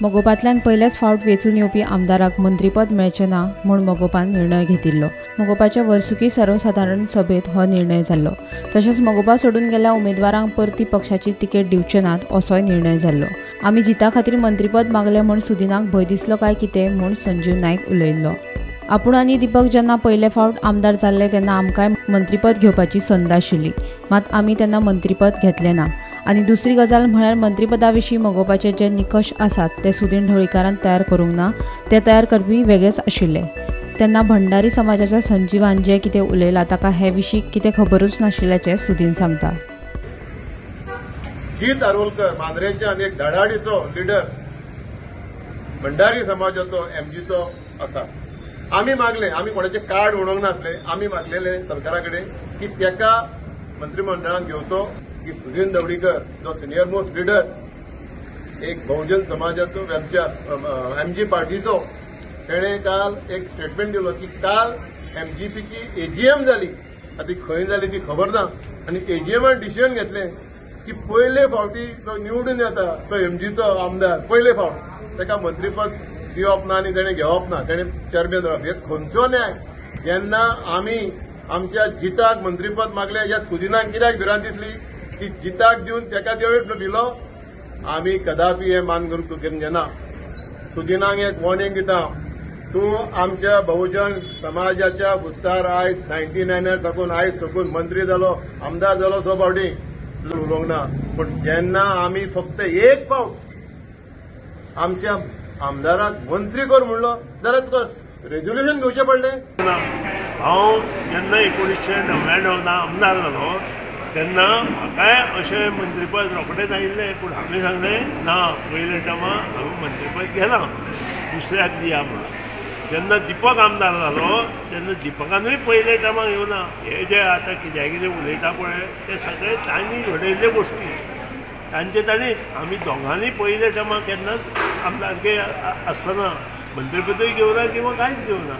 मगोपांतल्यान पयलेच फावट वेंचून येवपी आमदाराक मंत्रीपद मेळचें ना म्हूण मगोपान निर्णय घेतिल्लो. मगोपाचे वर्सुकी सर्वसादारण सभेंत हो निर्णय जाल्लो. तशेंच मगोपा सोडून गेल्ल्या उमेदवारांक परती पक्षाची तिकेट दिवचे नात असोय निर्णय जाल्लो. आमी जिता खातीर मंत्रीपद मागलें म्हूण सुदिनाक भंय दिसलो काय कितें म्हूण संजीव नायक उलयल्लो. आपूण आनी दीपक जेन्ना पयले फावट आमदार जाल्ले तेन्ना आमकांय मंत्रीपद घेवपाची संद आशिल्ली, मात आमी तेन्ना मंत्रीपद घेतलें ना. आनी दुसरी गजाल म्हळ्यार मंत्रीपदा विशीं मगोपाचे जे निकश आसात ते सुदीन ढवळीकारान तयार करूंक ना, ते तयार करपी वेगळेच आशिल्ले. तेन्ना भंडारी समाजाच्या संजीवान जें कितें उलयलां ताका हे विशीं कितें खबरूच नाशिल्ल्याचें सुदीन सांगता. जीत आरोलकर मांद्रेच्यान एक धडाडीचो लिडर भंडारी समाजाचो एमजीचो आसा. आमी मागले, आमी कोणाचे कार्ड उडोवंक नासले, आमी मागलेले सरकारा कडेन की ताका मंत्रिमंडळान घेवचो की सुदीन ढवळीकर जो सिनियर मोस्ट लिडर एक बहुजन समाजाचो आमच्या एमजी पार्टीचो, तेणें काल एक स्टेटमेंट दिलो की काल एमजीपीची एजीएम जाली, आतां खंय जाली ती खबर ना, आनी एजीएमान डिसिजन घेतलें की पयले फावटी जो निवडून येता तो एमजीचो आमदार पयले फावट ताका मंत्रीपद दिवप ना आनी तेणें घेवप ना, तेणें चेअरमॅन रावप. हे खंयचो न्याय? जेन्ना आमी आमच्या जिताक मंत्रीपद मागलें, ह्या सुदिनाक कित्याक भिरांत दिसली की जिताक दिवन ताका देवळी दिलो? आमी कदापी हें मान करून घेना. सुदिनाक एक वॉर्निंग दिता, तूं आमच्या बहुजन समाजाच्या बुस्तार आयज 99 साकून आयज सकून मंत्री जालो, आमदार जालो, सो फावटी उलोवंक ना, पूण जेन्ना आमी फक्त एक फावट आमच्या आमदाराक मंत्री कर म्हणलो जाल्यार तुका रेजोल्युशन घेवचें पडलें. हांव जेन्ना 1999 आमदार जालो तेन्ना म्हाकाय अशें मंत्रीपद रोखडेंच आयिल्लें, पूण हांवें सांगलें ना, पयले टर्मा हांवें मंत्रीपद घेना, दुसऱ्याक दिया म्हणून. जेन्ना दीपक आमदार जालो तेन्ना दीपकानूय पयले टर्माक घेवना. हे जे आतां कित्याक कितें उलयता पळय ते सगळे तांणी घडयल्ले गोश्टी, तांचे तांणी. आमी दोगांनी पयले टर्माक केन्नाच आमदारके आसतना मंत्रीपदूय घेवना किंवा कांयच घेवना.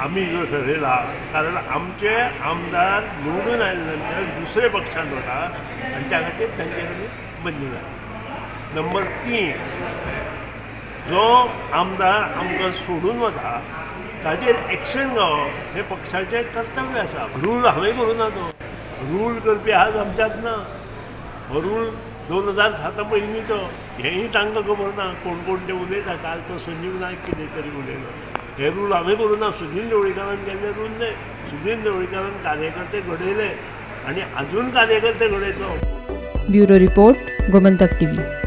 आमी जो ठरयला, कारण आमचे आमदार निवडून आयले नंतर दुसरे पक्षांत वता आनी त्या खातीर तांचे कडेन बंदी जाली. नंबर 3, जो आमदार आमकां सोडून वता ताजेर एक्शन घेवप हें पक्षाचें कर्तव्य आसा. रूल हांवें करूं ना, तो रूल करपी आज आमच्यांत ना. हो रूल 2007 पयलींचो, हेंय तांकां खबर ना. कोण कोण ते उलयता, काल तो संजीव नायक कितें तरी उलयलो. हे रूल हांवें करूं ना, सुदीन ढवळीकारान केल्ले रूल न्हय. सुदीन ढवळीकारान कार्यकर्ते घडयले आनी आजून कार्यकर्ते घडयतलो. Bureau report, Gomantak TV.